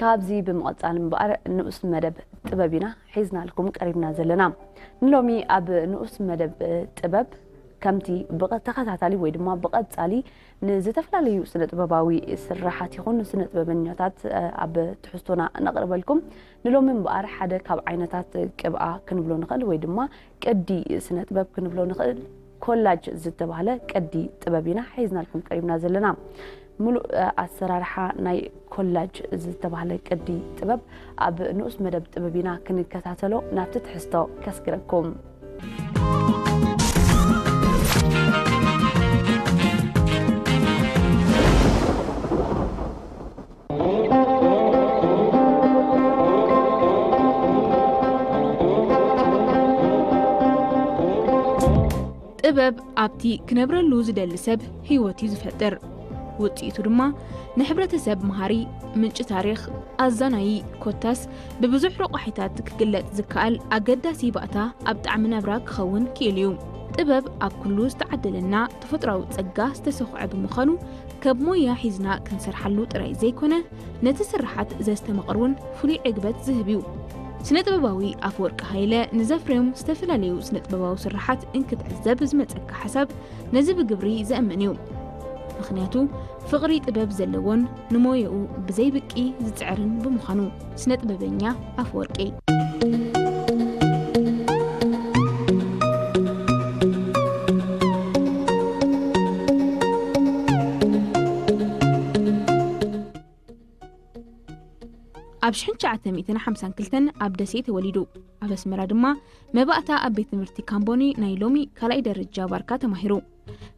ካብዚ ብምቕጻል እምበኣር ንኡስ መደብ ጥበብ ኢና ሒዝናልኩም ቀሪብና ዘለና። ንሎሚ ኣብ ንኡስ መደብ ጥበብ ከምቲ ብቐ-፣ ተኸታታሊ ወይ ድማ ብቐጻሊ ንዝተፈላለዩ ስነ ጥበባዊ ስራሓት ይኹን ንስነ ጥበበኛታት፣ እ፣ ኣብ ትሕዝቶና ነቕርበልኩም። ንሎሚ እምበኣር ሓደ ካብ ዓይነታት ቅብኣ ክንብሎ ንኽእል ወይ ድማ ቅዲ ስነ ጥበብ ክንብሎ ንኽእል ኮላጅ ዝተባህለ ቅዲ ጥበብ ኢና ሒዝናልኩም ቀሪብና ዘለና። ምሉእ፣ እ፣ ኣሰራርሓ ናይ ኮላጅ ዝተባህለ ቅዲ ጥበብ ኣብ ንኡስ መደብ ጥበብ ኢና ክንከታተሎ ናብቲ ትሕዝቶ ከስግረኩም። ጥበብ ኣብቲ ክነብረሉ ዝደሊ ሰብ ህይወት እዩ ዝፈጥር። ውጽኢቱ ድማ ንሕብረተሰብ መሃሪ፣ ምንጪ ታሪኽ፣ ኣዛናዪ፣ ኮታስ ብብዙሕ ረቋሒታት ክግለጽ ዝከኣል ኣገዳሲ ባእታ ኣብ ጣዕሚ ናብራ ክኸውን ክኢሉ እዩ። ጥበብ ኣብ ኩሉ ዝተዓደለና ተፈጥሮኣዊ ጸጋ ዝተሰኹዐ ብምዃኑ፣ ካብ ሞያ ሒዝና ክንሰርሓሉ ጥራይ ዘይኮነ፣ ነቲ ስርሓት ዘስተማቕር እውን ፍሉይ ዕግበት ዝህብ እዩ። ስነ ጥበባዊ ኣፈወርቂ ሃይለ ንዘፍርዮም ዝተፈላለዩ ስነ ጥበባዊ ስርሓት እንክትዕዘብ ዝመጸካ ሓሳብ ነዚ ብግብሪ ዘእምን እዩ። ምኽንያቱ ፍቕሪ ጥበብ ዘለዎን ንሞያኡ ብዘይ ብቂ ዝጽዕርን ብምዃኑ። ስነ ጥበበኛ ኣፈወርቂ። ኣብ ሽሕን ትሽዓተ ሚእትን ሓምሳን ክልተን ኣብ ደሴ ተወሊዱ። ኣብ ኣስመራ ድማ መባእታ ኣብ ቤት ትምህርቲ ካምቦኒ ናይ ሎሚ ካልኣይ ደረጃ ባርካ ተማሂሩ።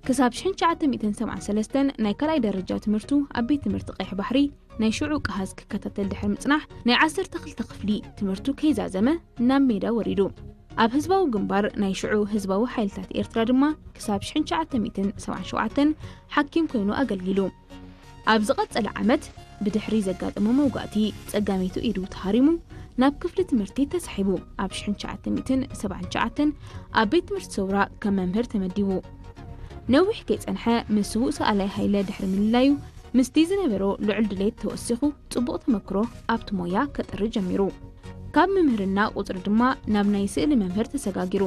ክሳብ ሽሕን ትሽዓተ ሚእትን ሰብዓን ሰለስተን ናይ ካልኣይ ደረጃ ትምህርቱ ኣብ ቤት ትምህርቲ ቀይሕ ባሕሪ ናይ ሽዑ ቀሃዝ ክከታተል ድሕሪ ምጽናሕ፣ ናይ ዓሰርተ ክልተ ክፍሊ ትምህርቱ ከይዛዘመ ናብ ሜዳ ወሪዱ። ኣብ ህዝባዊ ግንባር ናይ ሽዑ ህዝባዊ ሓይልታት ኤርትራ ድማ ክሳብ ሽሕን ትሽዓተ ሚእትን ሰብዓን ሸውዓተን ሓኪም ኮይኑ ኣገልጊሉ። ኣብ ዝቐጸለ ዓመት ብድሕሪ ዘጋጠሞ መውጋእቲ ጸጋመይቲ ኢዱ ተሃሪሙ ናብ ክፍሊ ትምህርቲ ተሳሒቡ። ኣብ ሽሕን ትሽዓተ ሚእትን ሰብዓን ትሽዓተን ኣብ ቤት ትምህርቲ ሰውራ ከም መምህር ተመዲቡ። ነዊሕ ከይጸንሐ ምስ ስዉእ ሰኣላይ ሃይለ ድሕሪ ምልላዩ፣ ምስቲ ዝነበሮ ልዑል ድሌት ተወሲኹ ጽቡቕ ተመክሮ ኣብቲ ሞያ ከጥሪ ጀሚሩ። ካብ ምምህርና ቁጽሪ ድማ ናብ ናይ ስእሊ መምህር ተሰጋጊሩ።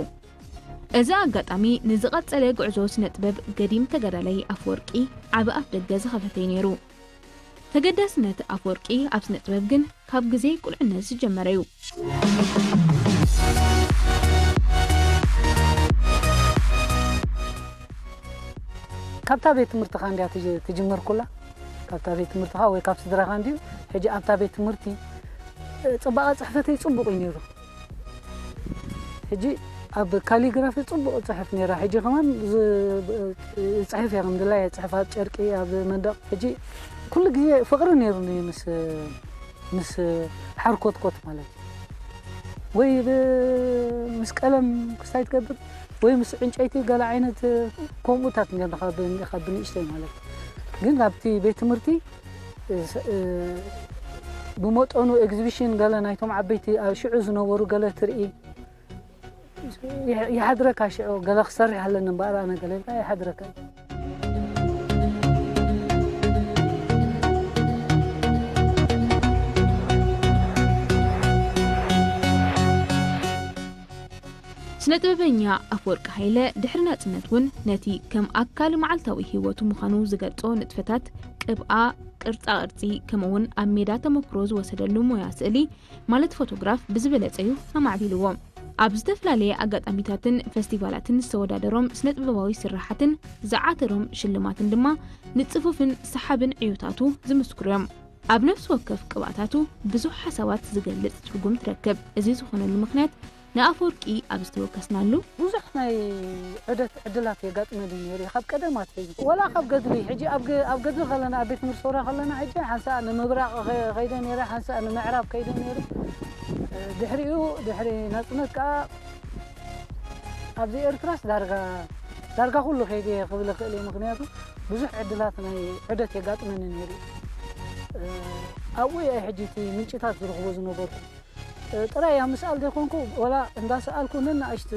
እዚ ኣጋጣሚ ንዝቐጸለ ጉዕዞ ስነ ጥበብ ገዲም ተጋዳላይ ኣፈወርቂ ዓቢ ኣፍደገ ዝኸፈተ እዩ ነይሩ። ተገዳስነት ኣፈወርቂ ኣብ ስነ ጥበብ ግን ካብ ግዜ ቁልዕነት ዝጀመረ እዩ። ካብታ ቤት ትምህርትኻ እንድያ ትጅ-፣ ትጅምር ኩላ? ካብታ ቤት ትምህርትኻ ወይ ካብ ስድራኻ እንድዩ? ሕጂ ኣብታ ቤት ትምህርቲ፣ እ፣ ጽባቐ ጽሕፈተይ ጽቡቕ እዩ ነይሩ። ሕጂ ኣብ ካሊግራፊ ጽቡቕ እጽሕፍ ነይራ። ሕጂ ከማን ዝ-፣ እጽሕፍ እየ፣ ከም ድላይ እጽሕፍ፣ ኣብ ጨርቂ፣ ኣብ መንደቕ። ሕጂ ኩሉ ግዜ ፍቕሪ ነይሩኒ ምስ፣ ምስ ሓርኮትኮት ማለት እዩ። ወይ ብ-፣ ምስ ቀለም ክስታይ ትገብር፣ ወይ ምስ ዕንጨይቲ ገለ ዓይነት ከምኡታት ነርና ካብ፣ ካብ ብንእሽተይ ማለት እዩ። ግን ኣብቲ ቤት ትምህርቲ እ፣ ስ-፣ እ፣ ብመጠኑ ኤግዚቢሽን ገለ ናይቶም ዓበይቲ ኣብ ሽዑ ዝነበሩ ገለ ትርኢ። ይሕ-፣ ይሓድረካ ሽዑ ገለ ክሰርሕ ኣለኒ እምበኣር ኣነ ገለ ኢልካ ይሓድረካ እዩ። ስነ ጥበበኛ ኣፈወርቂ ሃይለ ድሕሪ ናጽነት እውን ነቲ ከም ኣካል መዓልታዊ ህይወቱ ምዃኑ ዝገልጾ ንጥፈታት፣ ቅብኣ፣ ቅርጻ ቅርጺ፣ ከምኡ'ውን ኣብ ሜዳ ተመክሮ ዝወሰደሉ ሞያ ስእሊ፣ ማለት ፎቶግራፍ፣ ብዝበለጸ እዩ ኣማዕቢልዎ። ኣብ ዝተፈላለየ ኣጋጣሚታትን ፈስቲቫላትን ዝተወዳደሮም ስነ ጥበባዊ ስርሓትን ዝዓተሮም ሽልማትን ድማ ንጽፉፍን ሰሓብን ዕዮታቱ ዝምስክሩ እዮም። ኣብ ነፍሲ ወከፍ ቅብኣታቱ ብዙሕ ሓሳባት ዝገልጽ ትርጉም ትረክብ። እዚ ዝኾነሉ ምኽንያት ንኣፈወርቂ ኣብ ዝተወከስናሉ ብዙሕ ናይ ዑደት ዕድላት የጋጥመኒ ነይሩ እዩ፣ ካብ ቀደም ኣትሒዙ። ወላ ካብ ገድሊ፣ ሕጂ ኣብ ገ-፣ ኣብ ገድሊ ከለና፣ ኣብ ቤት ትምህርቲ ሰውራ ከለና፣ ሕጂ ሓንሳእ ንምብራቕ ኸ-፣ ኸይደ ነይረ፣ ሓንሳእ ንምዕራብ ከይደ ነይረ። ድሕሪኡ፣ ድሕሪ ናጽነት ከኣ ኣብዚ ኤርትራስ ዳርጋ፣ ዳርጋ ኩሉ ከይደ እየ ክብል እኽእል እየ። ምኽንያቱ ብዙሕ ዕድላት ናይ ዑደት የጋጥመኒ ነይሩ እዩ። ኣብኡ እየ ሕጂ እቲ ምንጭታት ዝረኽቦ ዝነበርኩ። ጥራይ ኣብ ምስኣል ዘይኮንኩ፣ ወላ እንዳሰኣልኩ ነናእሽቱ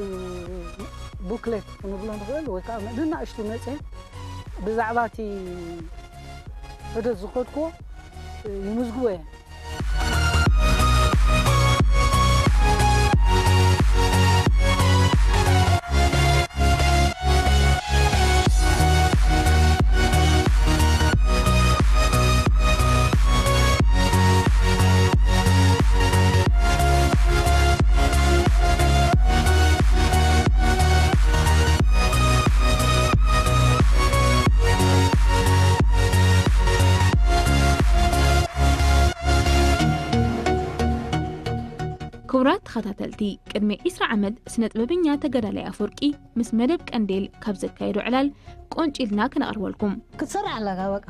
ቡክሌት ክንብሎ ንኽእል፣ ወይ ከዓ ነናእሽቱ መጽሔት ብዛዕባ እቲ ዑደት ዝኸድኩዎ ይምዝግቦ እየ። ክቡራት ተኸታተልቲ፣ ቅድሚ ዒስራ ዓመት ስነ ጥበበኛ ተጋዳላይ ኣፈወርቂ ምስ መደብ ቀንዴል ካብ ዘካየዶ ዕላል ቆንጪልና ክነቕርበልኩም። ክትሰርሕ ኣለካ በቃ።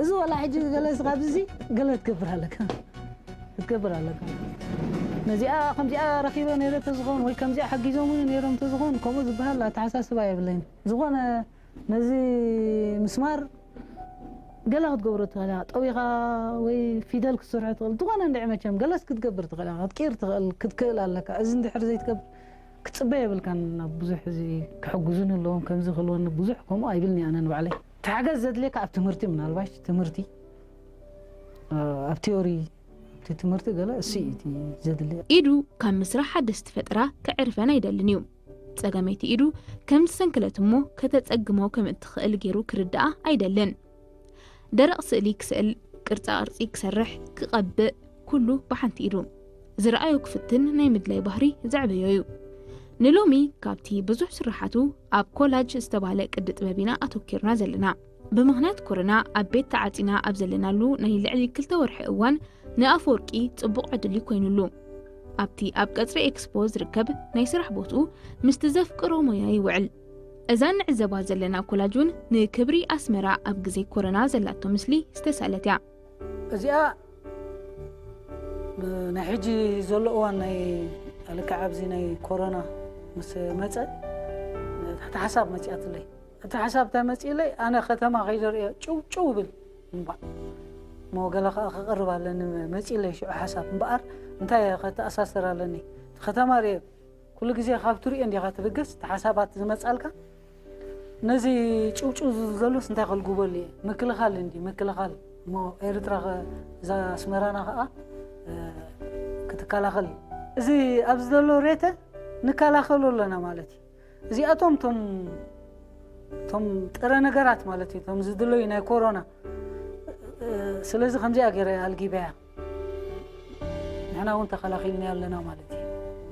እዚ ወላ ሕጂ ገለ ስኻብ እዚ ገለ ትገብር ኣለካ። ክትገብር ኣለካ። ነዚኣ ከምዚኣ ረኺበ ነይረ ተዝኾን ወይ ከምዚኣ ሓጊዞምኒ ነይሮም ተዝኾን ከምኡ ዝበሃል ኣተሓሳስባ የብለይን። ዝኾነ ነዚ ምስማር ገለ ክትገብሮ ትኽእል ኢኻ። ጠዊኻ ወይ ፊደል ክትሰርሖ ትኽእል። ዝኾነ እንድዒ መቸም ገለስ ክትገብር ትኽእል ኢኻ። ክትቅይር ትኽእል፣ ክትክእል ኣለካ። እዚ እንድሕር ዘይትገብር ክትጽበ የብልካን። ናብ ብዙሕ እዚ ክሕግዙኒ ኣለዎም፣ ከምዚ ክህልወኒ ብዙሕ ከምኡ ኣይብልኒ ኣነ ንባዕለይ። እቲ ሓገዝ ዘድልየካ ኣብ ትምህርቲ፣ ምናልባሽ ትምህርቲ፣ ኣብ ቲዮሪ፣ ኣብቲ ትምህርቲ ገለ እሱ እዩ እቲ ዘድልየ። ኢዱ ካብ ምስራሕ ሓደስቲ ፈጠራ ከዕርፈን ኣይደልን እዩ። ጸገመይቲ ኢዱ ከም ዝሰንከለት እሞ ከተጸግሞ ከም እትኽእል ገይሩ ክርድኣ ኣይደልን። ደረቕ ስእሊ ክስእል፣ ቅርጻ ቅርጺ ክሰርሕ፣ ክቐብእ፣ ኩሉ ብሓንቲ ኢዱ። ዝረኣዮ ክፍትን ናይ ምድላይ ባህሪ ዘዕበዮ እዩ። ንሎሚ ካብቲ ብዙሕ ስራሓቱ ኣብ ኮላጅ ዝተባህለ ቅዲ ጥበብ ኢና ኣተኪርና ዘለና። ብምኽንያት ኮሮና ኣብ ቤት ተዓጺና ኣብ ዘለናሉ ናይ ልዕሊ ክልተ ወርሒ እዋን ንኣፈወርቂ ጽቡቕ ዕድል እዩ ኮይኑሉ። ኣብቲ ኣብ ቀጽሪ ኤክስፖ ዝርከብ ናይ ስራሕ ቦትኡ ምስቲ ዘፍቅሮ ሞያ ይውዕል። እዛ ንዕዘባ ዘለና ኮላጅ እውን ንክብሪ ኣስመራ ኣብ ግዜ ኮሮና ዘላቶ ምስሊ ዝተሳእለት እያ። እዚኣ ናይ ሕጂ ዘሎ እዋን ናይ ልክዕ ኣብዚ ናይ ኮሮና ምስ መጸ፣ እቲ ሓሳብ መጺኣትለይ። እቲ ሓሳብ እንታይ መጺእለይ? ኣነ ከተማ ከይደ ርእዮ ጭው ጭው ብል እምባእ እሞ ገለ ከኣ ክቕርብ ኣለኒ መጺእለይ ሽዑ ሓሳብ። እምበኣር እንታይ ከተኣሳስር ኣለኒ? እቲ ከተማ ርእዮ ኩሉ ግዜ ካብ ትርእዮ እንዲኻ ትብገስ፣ እቲ ሓሳባት ዝመጻልካ። ነዚ ጭው ጭው ዝብል ዘሎስ እንታይ ከልግበሉ እየ? ምክልኻል እንዲ ምክልኻል እሞ ኤርትራ ከ-፣ እዛ ኣስመራና ከኣ፣ እ፣ ክትከላኸል እዩ። እዚ ኣብዚ ዘሎ ሬተ ንከላኸሎ ኣለና ማለት እዩ። እዚኣቶም ቶም፣ ቶም ጥረ ነገራት ማለት እዩ፣ ቶም ዝድለዩ ናይ ኮሮና። እ፣ ስለዚ ከምዚኣ ገይረ ኣልጊበያ። ንሕና እውን ተኸላኺልናዮ ኣለና ማለት እዩ።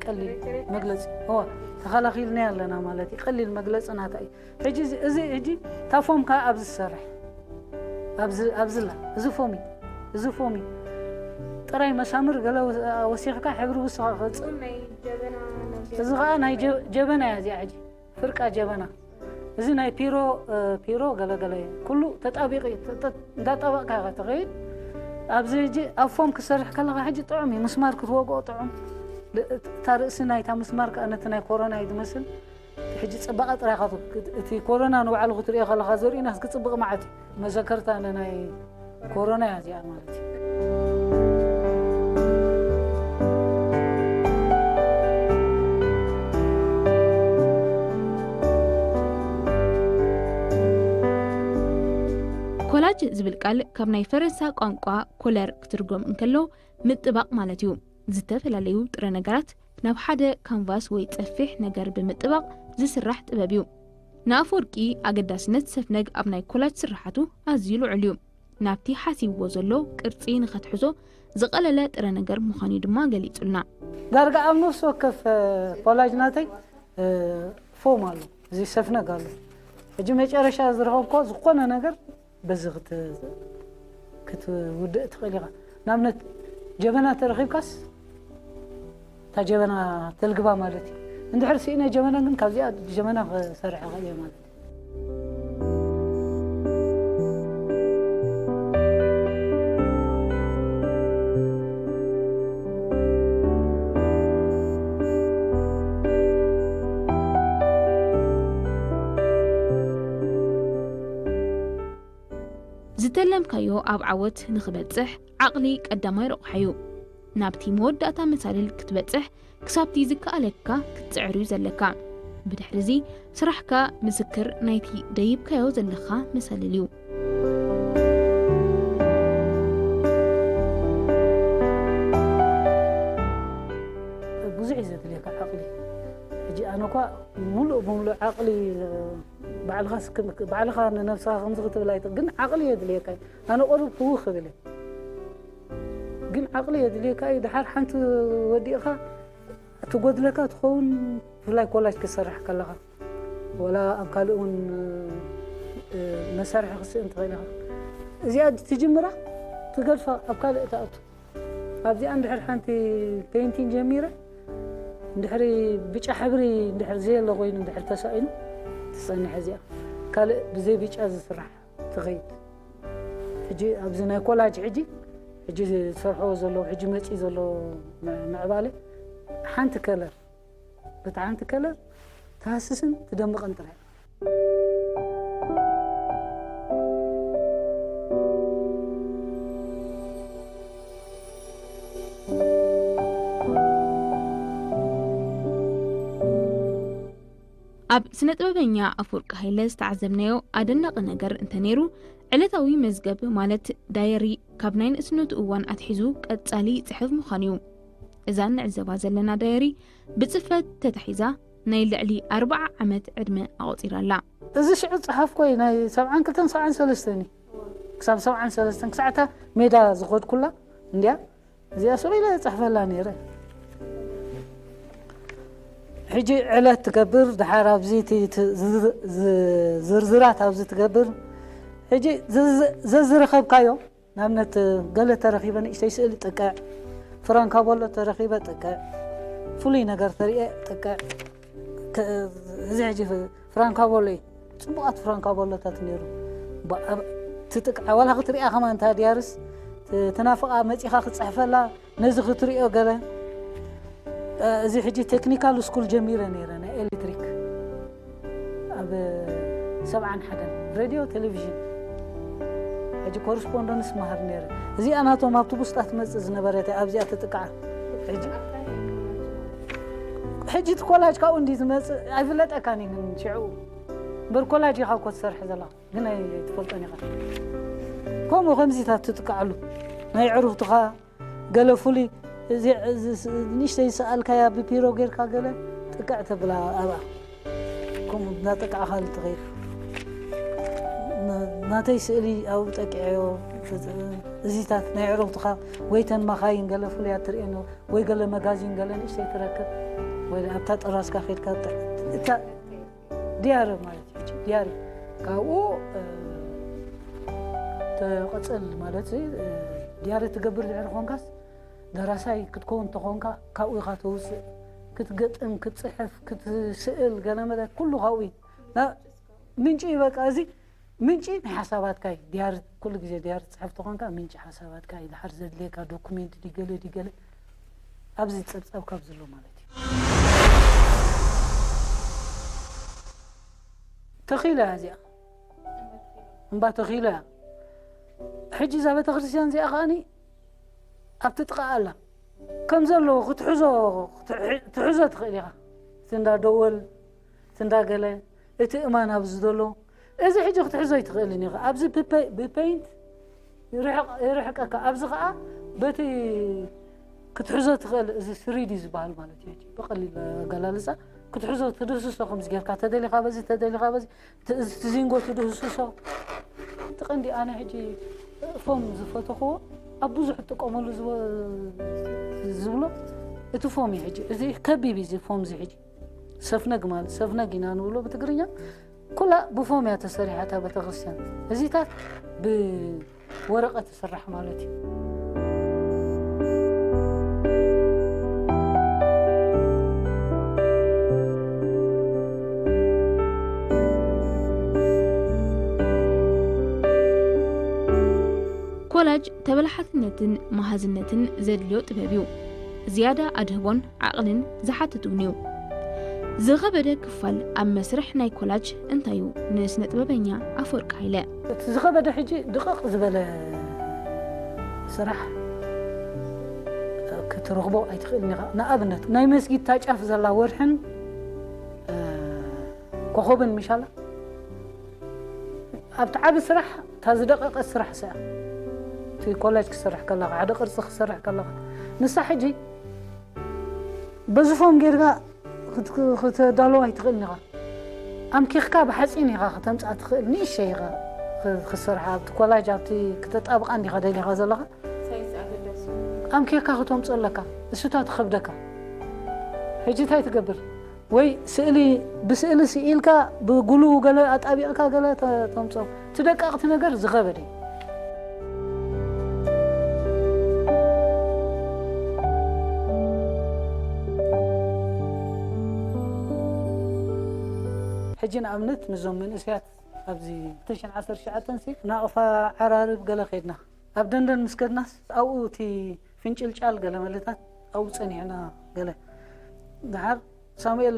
ቀሊል መግለጺ። እዋ፣ ተኸላኺልናዮ ኣለና ማለት እዩ። ቀሊል መግለጺ ናታ እዩ። ሕጂ እዚ፣ እዚ ሕጂ እታ ፎም ከኣ ኣብዚ ትሰርሕ። ኣብዚ፣ ኣብዚ ኣላ። እዚ ፎም እዩ። እዚ ፎም እዩ። ጥራይ መሳምር ገለ ወ-፣ ወሲኽካ ሕብሪ ውስኻ ክወጽእ። ናይ ጀበና ነገር። እዚ ከኣ ናይ ጀ-፣ ጀበና እያ እዚኣ ሕጂ። ፍርቃ ጀበና። እዚ ናይ ፒሮ፣ እ፣ ፒሮ ገለገለ እዩ። ኩሉ ተጣቢቑ እዩ። ተ-፣ ተ-፣ እንዳጣበቕካ ኢኻ ትኸይድ። ኣብዚ ሕጂ ኣብ ፎም ክሰርሕ ከለኻ ሕጂ ጥዑም እዩ። ምስማር ክትወግኦ ጥዑም። ል-፣ እታ ርእሲ ናይታ ምስማር ከኣ ነቲ ናይ ኮሮና እዩ ዝመስል። ሕጂ ጽባቐ ጥራይ ኢኻ ት-፣ እቲ ኮሮና ንባዕሉ ክትሪኦ ከለኻ ዘርእዩና ክጽብቕ መዓት እዩ። መዘከርታ ናይ ኮሮና እያ እዚኣ ማለት እዩ። ኮላጅ ዝብል ቃል ካብ ናይ ፈረንሳ ቋንቋ ኮለር ክትርጎም እንከሎ ምጥባቕ ማለት እዩ። ዝተፈላለዩ ጥረ ነገራት ናብ ሓደ ካንቫስ ወይ ጸፊሕ ነገር ብምጥባቕ ዝስራሕ ጥበብ እዩ። ንኣፈወርቂ ኣገዳስነት ሰፍነግ ኣብ ናይ ኮላጅ ስርሓቱ ኣዝዩ ልዑል እዩ። ናብቲ ሓሲብዎ ዘሎ ቅርጺ ንኸትሕዞ ዝቐለለ ጥረ ነገር ምዃኑ እዩ ድማ ገሊጹልና። ዳርጋ ኣብ ነፍሲ ወከፍ፣ እ፣ ኮላጅ ናተይ፣ እ፣ ፎም ኣሎ፣ እዚ ሰፍነግ ኣሎ። ሕጂ መጨረሻ ዝረኸብኮ ዝኾነ ነገር በዚ ክት-፣ ክትውድእ ትኽእል ኢኻ። ንኣብነት ጀበና ተረኺብካስ እታ ጀበና ተልግባ ማለት እዩ። እንድሕር ስኢነ ጀበና ግን ካብዚኣ ጀበና ክሰርሕ እኽእል እየ ማለት እዩ። ዝተለምካዮ ኣብ ዓወት ንኽበጽሕ ዓቕሊ ቀዳማይ ረቑሓ እዩ። ናብቲ መወዳእታ መሳልል ክትበጽሕ ክሳብቲ ዝከኣለካ ክትጽዕር እዩ ዘለካ። ብድሕሪ እዚ ስራሕካ ምስክር ናይቲ ደይብካዮ ዘለኻ መሳልል እዩ። ብዙሕ እዩ ዘድልየካ ዓቕሊ። ሕጂ ኣነ እኳ ሙሉእ ብሙሉእ ዓቕሊ፣ ባዕልኻ ስክም-፣ ባዕልኻ ንነብስኻ ከምዚ ክትብል ኣይት-፣ ግን ዓቕሊ የድልየካ እዩ። ኣነ ቁሩብ ህውኽ እብል እየ። ግን ዓቕሊ የድልየካ እዩ። ድሓር ሓንቲ ወዲእኻ እትጎድለካ ትኸውን፣ ብፍላይ ኮላጅ ክትሰርሕ ከለኻ። ወላ ኣብ ካልእ እውን፣ እ፣ መሳርሒ ክትስእን ትኽእል ኢኻ። እዚኣ ትጅምራ፣ ትገድፋ፣ ኣብ ካልእ ትኣቱ። ኣብዚኣ እንድሕር ሓንቲ ፔይንቲንግ ጀሚረ፣ እንድሕሪ ብጫ ሕብሪ እንድሕር ዘየለ ኮይኑ እንድሕር ተሳኢኑ ትጸንሕ እዚኣ። ካልእ ብዘይ ብጫ ዝስራሕ ትኸይድ። ሕጂ ኣብዚ ናይ ኮላጅ ሕጂ፣ ሕጂ ዝሰርሕዎ ዘለዉ፣ ሕጂ መጺኡ ዘሎ ም-፣ ምዕባለ ሓንቲ ከለር፣ በታ ሓንቲ ከለር ትሃስስን ትደምቕን ጥራይ። ኣብ ስነ ጥበበኛ ኣፈወርቂ ሃይለ ዝተዓዘብናዮ ኣደናቒ ነገር እንተነይሩ፣ ዕለታዊ መዝገብ ማለት ዳየሪ ካብ ናይ ንእስነቱ እዋን ኣትሒዙ ቀጻሊ ይጽሕፍ ምዃኑ እዩ። እዛ ንዕዘባ ዘለና ዳየሪ ብጽፈት ተታሒዛ ናይ ልዕሊ ኣርብዓ ዓመት ዕድመ ኣቑጺራ ኣላ። እዚ ሽዑ ጸሓፍኮይ ናይ ሰብዓን ክልተን ሰብዓን ሰለስተን እዩ። ክሳብ ሰብዓን ሰለስተን ክሳዕታ ሜዳ ዝኸድኩላ እንድያ። እዚኣ ሱቕ ኢለ እጽሕፈላ ነይረ። ሕጂ ዕለት ትገብር፣ ድሓር ኣብዚ እቲ፣ እቲ ዝር-፣ ዝ-፣ ዝርዝራት ኣብዚ ትገብር። ሕጂ ዝዝ-፣ ዘዝረኸብካዮ፣ ንኣብነት ገለ ተረኺበ ንእሽተይ ስእሊ ጥቅዕ፣ ፍራንካቦሎ ተረኺበ ጥቅዕ፣ ፍሉይ ነገር ተሪኤ ጥቅዕ። ከ-፣ እዚ ሕጂ ፍ-፣ ፍራንካቦሎ እዩ። ጽቡቓት ፍራንካቦሎታት ነይሩ። ባ-፣ ኣብ-፣ ትጥቅዓ፣ ዋላ ክትሪኣ ከማን እታ ድያርስ ት-፣ ትናፍቓ፣ መጺኻ ክትጽሕፈላ፣ ነዚ ክትሪኦ ገለ። እ፣ እዚ ሕጂ ቴክኒካል ስኩል ጀሚረ ነይረ፣ ናይ ኤሌክትሪክ። ኣብ ሰብዓን ሓደን ሬድዮ ቴሌቪዥን። ሕጂ ኮረስፖንደንስ መሃር ነይረ። እዚኣ ናቶም ኣብቲ ቡስጣ ትመጽእ ዝነበረት እያ፣ ኣብዚኣ ትጥቅዓ። ሕጂ፣ ሕጂ እቲ ኮላጅ ካብኡ እንዲ ዝመጽእ ኣይፍለጠካን እዩ፣ ግን ሽዑ እምበር ኮላጅ ኢኻ እኮ ትሰርሕ ዘለኻ፣ ግን ኣይ-፣ ኣይትፈልጦን ኢኻ። ከምኡ ከምዚታት ትጥቅዓሉ። ናይ ዕሩኽትኻ ገለ ፍሉይ፣ እዚ፣ እዚ ስ-፣ ንእሽተይ ዝሰኣልካያ ብፒሮ ጌርካ ገለ ጥቅዕ ተብላ ኣብኣ። ከምኡ እናጠቃዕካ ትኸይድ። ና-፣ ናተይ ስእሊ ኣብኡ ጠቂዐዮ። እዚታት ናይ ዕሩኽትኻ ወይ ተን መኻይን ገለ ፍሉያት ትርእየን ወይ ገለ መጋዚን ገለ ንእሽተይ ትረክብ ወይ ኣብታ ጥራዝካ ኸይድካ ጥ-፣ እታ ዲያሪ ማለት እዩ። ዲያሪ ካብኡ፣ እ፣ ትቕጽል ማለት እዩ። እ፣ ዲያሪ ትገብር ድሕሪ ኾንካስ ደራሳይ ክትከውን ተኾንካ ካብኡ ኢኻ ተውፅእ። ክትገጥም፣ ክትጽሕፍ፣ ክትስእል፣ ገለ መለ ኩሉ ካብኡ እዩ። ና-፣ ምንጪ እዩ በቃ። እዚ ምንጪ ናይ ሓሳባትካ እዩ። ዲያሪ፣ ኩሉ ግዜ ዲያሪ ትጽሕፍ ተኾንካ ምንጪ ሓሳባትካ እዩ። ድሓር ዘድልየካ ዶኩሜንት ድዩ ገለ ድዩ ገለ ኣብዚ ጸብጻብ ካብ ዘሎ ማለት እዩ። ተኺላ እያ እዚኣ። እምባ ተኺላ እያ። ሕጂ እዛ ቤተክርስትያን እዚኣ ከኣኒ ኣብቲ ጥቓ ኣላ። ከም ዘለዎ ክትሕዞ፣ ክትሕ-፣ ትሕዞ ትኽእል ኢኻ። እቲ እንዳ ደወል፣ እቲ እንዳ ገለ፣ እቲ እማን ኣብዚ ዘሎ፣ እዚ ሕጂ ክትሕዞ ኣይትኽእልን ኢኻ። ኣብዚ ብፔ-፣ ብፔይንት ይርሕቕ-፣ ይርሕቀካ። ኣብዚ ኸኣ በቲ ክትሕዞ ትኽእል፣ እዚ ስሪዲ ዝበሃል ማለት እዩ። ብቐሊል ኣገላልጻ ክትሕዞ፣ ትድህስሶ ከምዚ ጌርካ፣ ተደሊኻ በዚ፣ ተደሊኻ በዚ፣ እቲ፣ እዚ፣ እቲ ዚንጎ ትድህስሶ። እቲ ቀንዲ ኣነ ሕጂ ፎም ዝፈተኽዎ፣ ኣብ ብዙሕ እጥቀመሉ ዝወ-፣ ዝብሎ፣ እቲ ፎም እዩ ሕጂ። እዚ ከቢብ እዩ እዚ ፎም እዚ ሕጂ። ሰፍነግ ማለት፣ ሰፍነግ ኢና ንብሎ ብትግርኛ። ኩላ ብፎም እያ ተሰሪሓ እታ ቤተክርስትያን። እዚታት ብወረቐት ትስራሕ ማለት እዩ። ኮላጅ ተበላሓትነትን መሃዝነትን ዘድልዮ ጥበብ እዩ። ዝያዳ ኣድህቦን ዓቕልን ዝሓትት እውን እዩ። ዝኸበደ ክፋል ኣብ መስርሕ ናይ ኮላጅ እንታይ እዩ? ንስነ ጥበበኛ ኣፈወርቂ ሃይለ። እቲ ዝኸበደ ሕጂ ድቕቕ ዝበለ ስራሕ ክትረኽቦ ኣይትኽእልን ኢኻ። ንኣብነት ናይ መስጊድ እታ ጫፍ ዘላ ወርሕን፣ እ፣ ኮኾብን ምሻላ ኣብቲ ዓቢ ስራሕ እታ ዝደቐቐት ስራሕ እሳ እያ። እቲ ኮላጅ ክሰርሕ ከለኻ፣ ሓደ ቅርጺ ክሰርሕ ከለኻ፣ ንሳ ሕጂ በዚ ፎም ጌርካ ክት-፣ ክተዳልዋ ኣይትኽእልን ኢኻ። ኣምኪኽካ ብሓጺን ኢኻ ክተምጽኣ ትኽእል፣ ንእሽተይ ኢኻ ክ-፣ ክትሰርሓ፣ ኣብቲ ኮላጅ ኣብቲ ክተጣብቓ እንዲኻ ደሊኻ ዘለኻ። ሳይዝ ኣገዳሲ። ኣምኪኽካ ክተምጽኦ ኣለካ፣ እሱታ ትኸብደካ። ሕጂ እንታይ ትገብር? ወይ ስእሊ፣ ብስእሊ ስኢልካ፣ ብግሉ ገለ ኣጣቢቕካ ገለ ተ-፣ ተምጽኦ። እቲ ደቀቕቲ ነገር ዝኸበደ እዩ። ሕጂ ንኣብነት ንዞም መንእሰያት ኣብዚ ክልተ ሽሕን ዓሰርተ ትሽዓተን ሲ ናቕፋ ዓራርብ ገለ ከድና፣ ኣብ ደንደን ምስ ከድናስ ኣብኡ እቲ ፍንጭልጫል ገለ መለታት ኣብኡ ጸኒሕና። ገለ ድሓር ሳሙኤል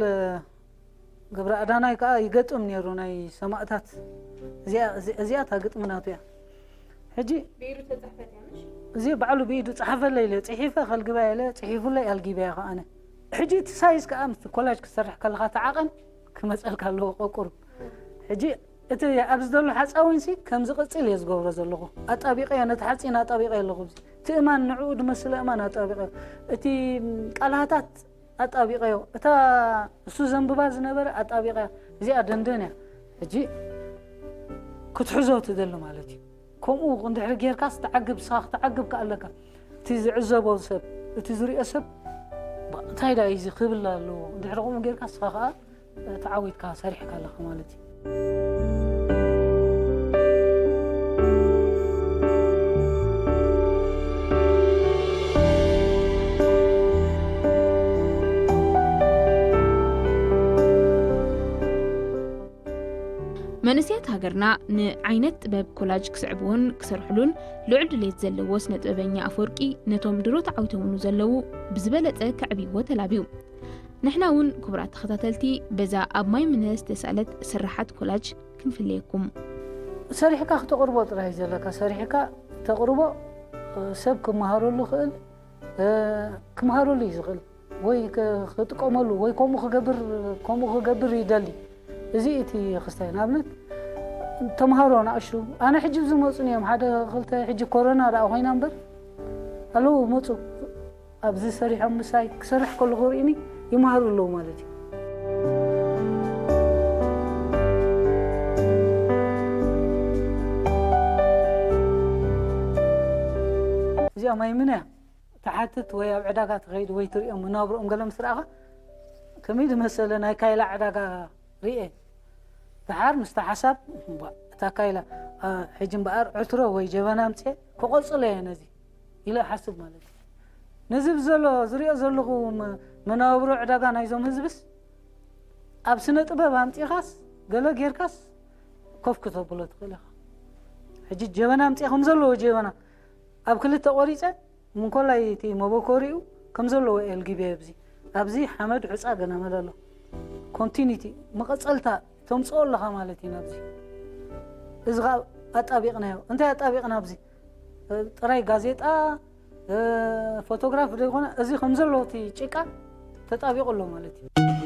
ገብረ ኣዳናይ ከኣ ይገጥም ነይሩ ናይ ሰማእታት። እዚኣ እዚኣ እታ ግጥሚ ናቱ እያ። ሕጂ ብኢዱ ተጻሕፈት እያ ምሽ? እዚ ባዕሉ ብኢዱ ጸሓፈለይ ኢለ ጽሒፈ ከልግባ ኢለ ጽሒፉለይ ኣልጊበያ ከኣ ኣነ። ሕጂ እቲ ሳይዝ ከኣ ምስ ኮላጅ ክሰርሕ ከለኻ ተዓቐን ክመጸልካ ኣለዎ ቆቁሩ። ሕጂ እቲ ኣብዚ ዘሎ ሓፃዊንሲ ከም ዝቕፅል እየ ዝገብሮ ዘለኹ። ኣጣቢቐዮ ነቲ ሓፂን ኣጣቢቐዮ ኣለኹ። እዚ ትእማን ንዕኡ ድመስል እማን ኣጣቢቐዮ። እቲ ቃልሃታት ኣጣቢቐዮ። እታ እሱ ዘንብባ ዝነበረ ኣጣቢቐያ። እዚኣ ደንደን እያ። ሕጂ ክትሕዞ ትደሊ ማለት እዩ። ከምኡ እንድሕሪ ጌርካስ ትዓግብ፣ ስኻ ክትዓግብ ከኣለካ። እቲ ዝዕዘቦ ሰብ፣ እቲ ዝሪኦ ሰብ እንታይ ዳ እዚ ክብል ኣለዎ። እንድሕሪ ከምኡ ጌርካ ስኻ ከዓ ተዓዊትካ ሰሪሕካ ኣለኻ ማለት እዩ። መንእሰያት ሃገርና ንዓይነት ጥበብ ኮላጅ ክስዕብዎን ክሰርሕሉን ልዑል ድሌት ዘለዎ ስነ ጥበበኛ ኣፈወርቂ ነቶም ድሮ ተዓዊቶምሉ ዘለዉ ብዝበለጸ ከዕብይዎ ተላብዩ። ንሕና እውን ክቡራት ተኸታተልቲ በዛ ኣብ ማይ ምነ ዝተሳእለት ስርሓት ኮላጅ ክንፍለየኩም። ሰሪሕካ ክተቕርቦ ጥራይ ዘለካ ሰሪሕካ ተቕርቦ ሰብ ክመሃረሉ ክእል ክምሃረሉ እዩ ዝኽእል ወይ ክጥቀመሉ ወይ ከምኡ ክገብር ከምኡ ክገብር ይደሊ። እዚ እቲ ክስታይ ንኣብነት ተምሃሮ ንኣሽቱ ኣነ ሕጂ ዝመፁን እዮም ሓደ ክልተ ሕጂ ኮሮና ደኣ ኮይና እምበር ኣለዉ መፁ ኣብዚ ሰሪሖም ምሳይ ክሰርሕ ከለኹ ርኢኒ ይመሃሩ ኣለዉ ማለት እዩ። እዚኣ ማይምነ እያ። ትሓትት ወይ ኣብ ዕዳጋ ትኸይድ ወይ ትሪኦም መናብሮኦም ገለ ምስ ረኣኻ ከመይ ዝመሰለ ናይ ካይላ ዕዳጋ ርኤ። ደሓር ምስታ ሓሳብ እታ ካይላ ሕጂ እምበኣር ዕትሮ ወይ ጀበና ኣምፅኤ ክቐፅሎ እየ ነዚ ኢለ እሓስብ ማለት እዩ። ነዚ ብዘሎ ዝሪኦ ዘለኹ መናብሮ ዕዳጋ ናይዞም ህዝብስ ኣብ ስነ ጥበብ ኣምፂኻስ ገለ ጌርካስ ኮፍ ክተብሎ ትኽእል ኢኻ። ሕጂ ጀበና ኣምፅኤ ከም ዘለዎ ጀበና ኣብ ክልተ ቆሪፀ ምንኮላይ እቲ መበኮሪኡ ከም ዘለዎ ኣልጊበ ኣብዚ ኣብዚ ሓመድ ሑፃ ገና መለ ኣሎ። ኮንቲኒቲ መቐፀልታ ተምፅኦ ኣለኻ ማለት እዩ ናብዚ። እዚ ከዓ ኣጣቢቕናዮ። እንታይ ኣጣቢቕና ኣብዚ? ጥራይ ጋዜጣ ፎቶግራፍ ዘይኮነ እዚ ከም ዘለዎ እቲ ጭቃ ተጣቢቑ ኣሎ ማለት እዩ።